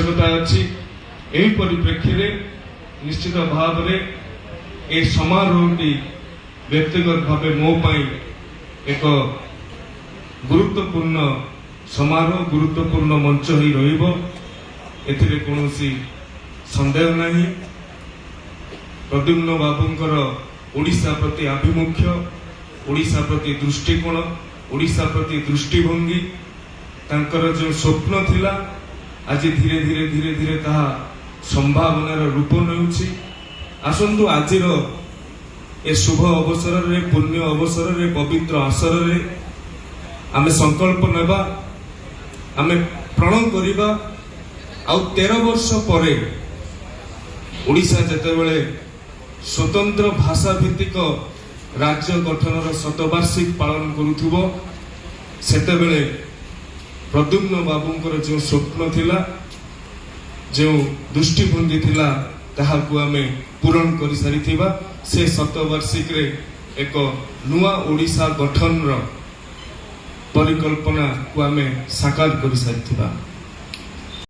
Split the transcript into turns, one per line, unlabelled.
ଆବଶ୍ୟକତା ଅଛି। ଏହି ପରିପ୍ରେକ୍ଷୀରେ ନିଶ୍ଚିତ ଭାବରେ ଏ ସମାରୋହଟି ବ୍ୟକ୍ତିଗତ ଭାବେ ମୋ ପାଇଁ ଏକ ଗୁରୁତ୍ୱପୂର୍ଣ୍ଣ ସମାରୋହ, ଗୁରୁତ୍ୱପୂର୍ଣ୍ଣ ମଞ୍ଚ ହୋଇ ରହିବ, ଏଥିରେ କୌଣସି ସନ୍ଦେହ ନାହିଁ। ପ୍ରଦ୍ୟୁମ୍ନ ବାବୁଙ୍କର ଓଡ଼ିଶା ପ୍ରତି ଆଭିମୁଖ୍ୟ, ଓଡ଼ିଶା ପ୍ରତି ଦୃଷ୍ଟିକୋଣ, ଓଡ଼ିଶା ପ୍ରତି ଦୃଷ୍ଟିଭଙ୍ଗୀ, ତାଙ୍କର ଯେଉଁ ସ୍ୱପ୍ନ ଥିଲା, ଆଜି ଧୀରେ ଧୀରେ ଧୀରେ ଧୀରେ ତାହା ସମ୍ଭାବନାର ରୂପ ନେଉଛି। ଆସନ୍ତୁ, ଆଜିର ଏ ଶୁଭ ଅବସରରେ, ପୁଣ୍ୟ ଅବସରରେ, ପବିତ୍ର ଆସରରେ ଆମେ ସଂକଳ୍ପ ନେବା, ଆମେ ପ୍ରଣ କରିବା, ଆଉ 13 ବର୍ଷ ପରେ ଓଡ଼ିଶା ଯେତେବେଳେ ସ୍ୱତନ୍ତ୍ର ଭାଷା ଭିତ୍ତିକ ରାଜ୍ୟ ଗଠନର ଶତବାର୍ଷିକ ପାଳନ କରୁଥିବ, ସେତେବେଳେ ପ୍ରଦ୍ୟୁମ୍ନ ବାବୁଙ୍କର ଯେଉଁ ସ୍ୱପ୍ନ ଥିଲା, ଯେଉଁ ଦୃଷ୍ଟିଭଙ୍ଗୀ ଥିଲା, ତାହାକୁ ଆମେ ପୂରଣ କରିସାରିଥିବା। ସେ ଶତବାର୍ଷିକରେ ଏକ ନୂଆ ଓଡ଼ିଶା ଗଠନର ପରିକଳ୍ପନାକୁ ଆମେ ସାକାର କରିସାରିଥିବା।